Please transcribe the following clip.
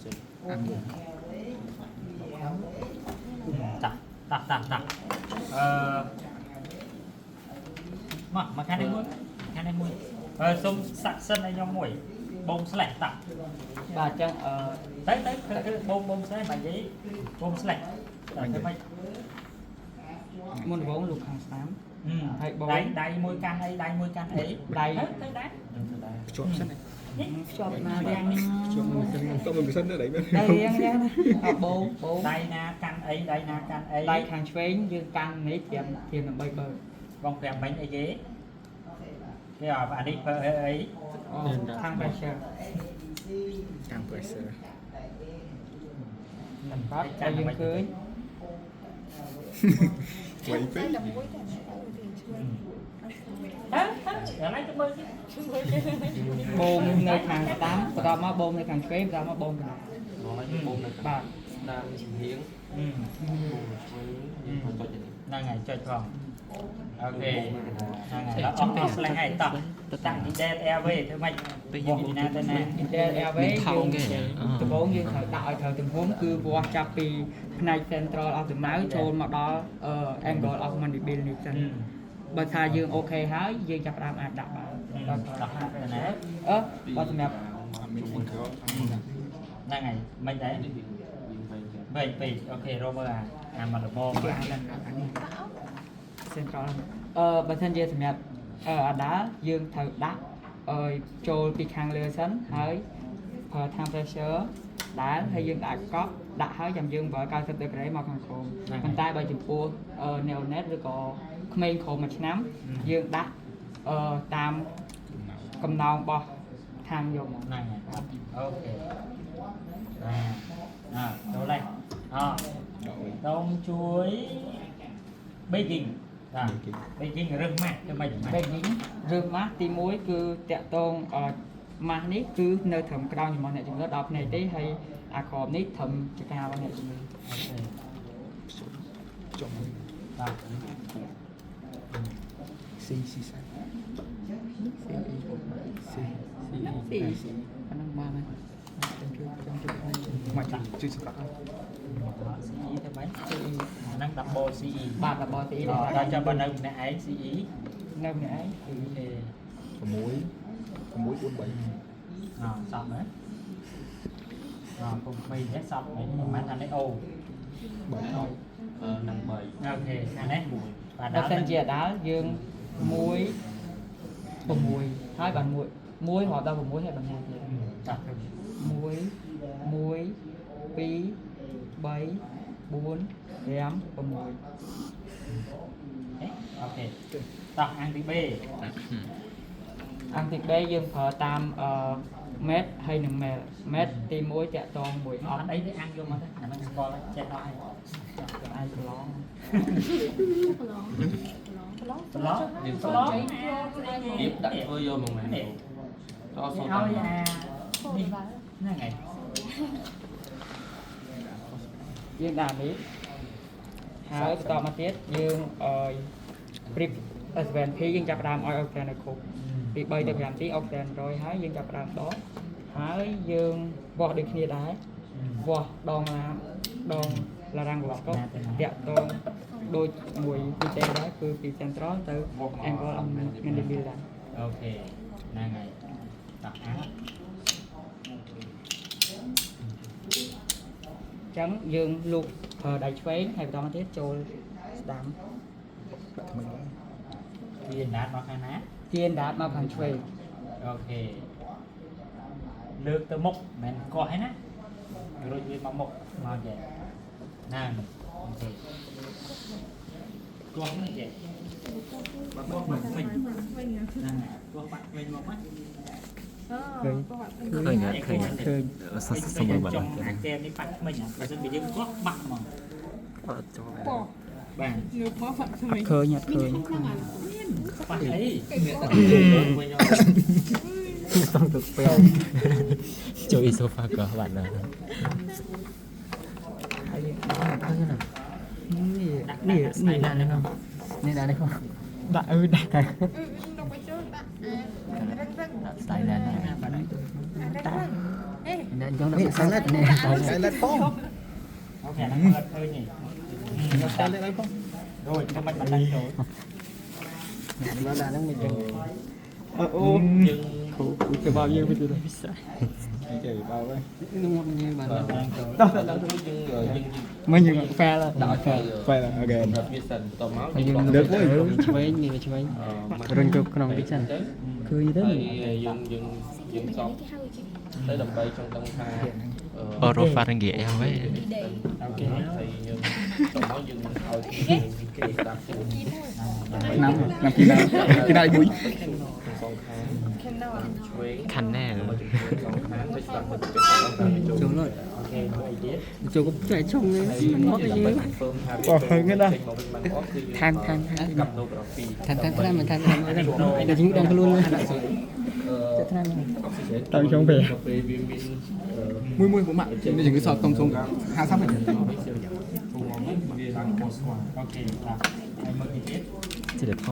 ចេញ អាំ តោះតោះតោះតោះអឺមកមកខាងនេះមួយខាងនេះមួយអឺសុំសាក់សិនឲ្យខ្ញុំមួយបូមស្លេះតោះ បាទអញ្ចឹងអឺ ទៅទៅធ្វើបូមបូមស្លេះមកនិយាយបូមស្លេះតើធ្វើម៉េច មុនដំបូងលោកខាងស្ដាំ ហើយបូម ដៃដៃមួយកាន់អីដៃមួយកាន់អី ដៃ ទៅដែរ ភ្ជាប់សិន ភ្ជាប់ណារៀងនេះ ភ្ជាប់មួយសិនតមួយសិនដៃមែន ដៃរៀងរៀងណាអបោបោ ដៃណាកាន់អីដៃណាកាន់អី ដៃខាងឆ្វេងយើងកាន់នេះត្រៀមត្រៀមដើម្បីបើក បងប្រាប់មិញអីគេគេអអានេះប្រើអី អូខាង pressure តាម pressure បាទហើយយើងឃើញ វៃពេក តែមួយតែមួយជួយ ហ៎ហ៎ឥឡូវទៅមើល បូមនៅខាងស្ដាំបន្ទាប់មកបូមនៅខាងឆ្វេងបន្ទាប់មកបូមកណ្ដាល បងឲ្យបូមនៅ បាទ ស្ដាំចំហៀងបូមឆ្វេងយើងចុចនេះ ហ្នឹងហើយចុចផង OK ហ្នឹងហើយអត់អស់ស្លេះហើយតោះតាំងពី dead airway ធ្វើម៉េច ពេលយើង ពីណាទៅណា Intel Airway មានថោងគេ យើងដំបូងយើងត្រូវដាក់ឲ្យត្រូវទំហំគឺវាស់ចាប់ពីផ្នែក central of the mouth ចូលមកដល់ angle of mandible នេះសិនបើថាយើង OK ហើយយើងចាប់ផ្ដើមអាចដាក់បានដល់ ដល់ហាទៅណា អឺបើសម្រាប់ អត់មាន angle ហ្នឹងហើយមិនដែរ នេះយើងវែងចឹង វែងពេក OK រកមើលអាអាមកល្មម គេអានអានេះ central អឺបើសិនជាសម្រាប់អឺអាដាយើងត្រូវដាក់ឲ្យចូលពីខាងលើសិនហើយប្រើ time pressure ដែលហើយយើងដាក់កក់ដាក់ហើយចាំយើងប្រើ90 degree មកខាងក្រោមប៉ុន្តែបើចំពោះ neonate ឬក៏ក្មេងក្រោមមួយឆ្នាំយើងដាក់អឺតាមកំណោងរបស់ខាងយកមក ហ្នឹងហើយ OK អាអាចូលឡើយអតងជួយ bagging បាទ bagging រឹសម៉ាស់ធ្វើម៉េចម៉ាស់ bagging រឿងម៉ាស់ទី1គឺតាក់តងអឺម៉ាស់នេះគឺនៅត្រឹមក្រោមរបស់អ្នកជំងឺដល់ភ្នែកទេហើយអាក្របនេះត្រឹមចការបស់អ្នកជំងឺ OK ចុំ បាទ C C សា C E C C E C អាហ្នឹងបានហើយចាំជួយចាំជួយ មកជួយជួយសម្រាប់ CE ធ្វើម៉េច CE ហ្នឹង double CE បាទរបស់ CE ដល់ចាំបើនៅម្នាក់ឯង CE នៅម្នាក់ឯង OK 6 6 4 3 អសប់ហ៎អពុំក្មេងទេសប់មិនមែនថានេះអូ 3 អឺនឹង3 OK អានេះបាទ បើសិនជាអាដាលយើង1 6ហើយបាន1 1រហូតដល់6ហើយបាន1ទៀត ចាស់ 1 1 2 3 4 5 6 OK តោះអាំងទី B អង្គទី B យើងប្រើតាមអឺ med ហើយនិង male med ទី1តាក់តងមួយ អ អត់ ត់អីទេអាំងយកមកទៅអាហ្នឹងស្គាល់ហើយចេះអស់ហើយ អាចប្រឡង ប្រឡងប្រឡង ប្រឡងប្រឡង រៀបដាក់ធ្វើយកមកមែន នេះ ដល់សូ ឲ្យ តា អា សូ នេះ បា ហ្នឹងហើយ យើងដាក់នេះហើយបន្តមកទៀតយើងឲ្យ prep S7P យើងចាប់ផ្ដើមឲ្យ oxygen នៅគ្រប់ពី3ទៅ5ទី oxygen 100ហើយយើងចាប់ផ្ដើមដកហើយយើងវាស់ដូចគ្នាដែរវាស់ដងឡាដង laryngoscope តាក់តងដូចមួយពីទេដែរគឺពី central ទៅ angle of mandible ដែរ OK ហ្នឹងហើយតោះអាំង អញ្ចឹងយើងលូកប្រើដៃឆ្វេងហើយបន្តមកទៀតចូលស្ដាំ ដាក់ថ្មីឡើង វាដាតមកខាងណា ទានដាតមកខាងឆ្វេង OK លើកទៅមុខមិនមែនកោះទេណារុញវាមកមុខមកចេះហ្នឹង OK កោះនេះចេះបាក់បាក់វិញហ្នឹងកោះបាក់វិញមកណា អូ ឃើញឃើញ ឃើញ សសមើលបាត់ ចង់អាកែមនេះបាក់វិញបើមិនបើយើងកោះបាក់ហ្មង អត់ចូល បាទ នៅផបាក់ថ្មី ឃើញអត់ឃើញ បាក់អី មានតែវិញអត់ ต้องទុកពេលចូលអ៊ីសូហ្វាក៏បាត់ដែរ ហើយ ឃើញណា នេះនេះនេះ ដាក់នេះនេះដាក់នេះ ដាក់អឺដាក់តែ ដល់ទៅចូលដាក់អារឹងរឹង ដាក់ស្តៃដែរ បាទ អារឹងរឹងអេ ណែ ដាក់ចង់ដាក់ salad នេះ salad ផង OK ហ្នឹងអត់ឃើញទេ salad អីផង រួចធ្វើមិនបានដឹងចូល ដាក់ហ្នឹងមិនចឹង អូ យើង គ្រូទៅបោយើងទៅទៀតគេបោហើយ នឹងមកញ៉ៃបាន ចូលដល់យើងយើង មិនយើង ហ្វែល ដាក់ឲ្យ ហ្វែលអូខេ ប្រាប់វាសិនតមក ហើយយើង លើកមួយ ឆ្វេងនេះឆ្វេងរុញទៅក្នុងតិចសិនឃើញទៅ ហើយយើងយើងយើងសព គេហៅគេ ទៅដើម្បីចង់ដឹងថា Oropharyngeal airway OK ហើយយើងតមកយើងឲ្យគេស្ដាប់ ឆ្នាំឆ្នាំពីណាពីណាមួយ សងខាងឆ្វេង canal សងខាងទៅស្ដាប់ទៅពេលចូល ចូលលុយ OK មួយអីទៀត ចូលក៏ចែកជុំនេះមកទៅយើង confirm ថាវាចេញមកវិញបានអត់គឺ ថែមថែមថែម កាប់ណូក្រាហ្វី ថែមថែមថ្នាំថែមថ្នាំតែជំងឺដឹងខ្លួន ចិត្តថ្នាំ តាមចុងពេល ពេលវាមាន មួយមួយពុកម៉ាក់នេះជំងឺសតតុងសុង50ហ្នឹង វាឡើងពណ៌ស្វា OK បាទហើយមើលអីទៀត ជា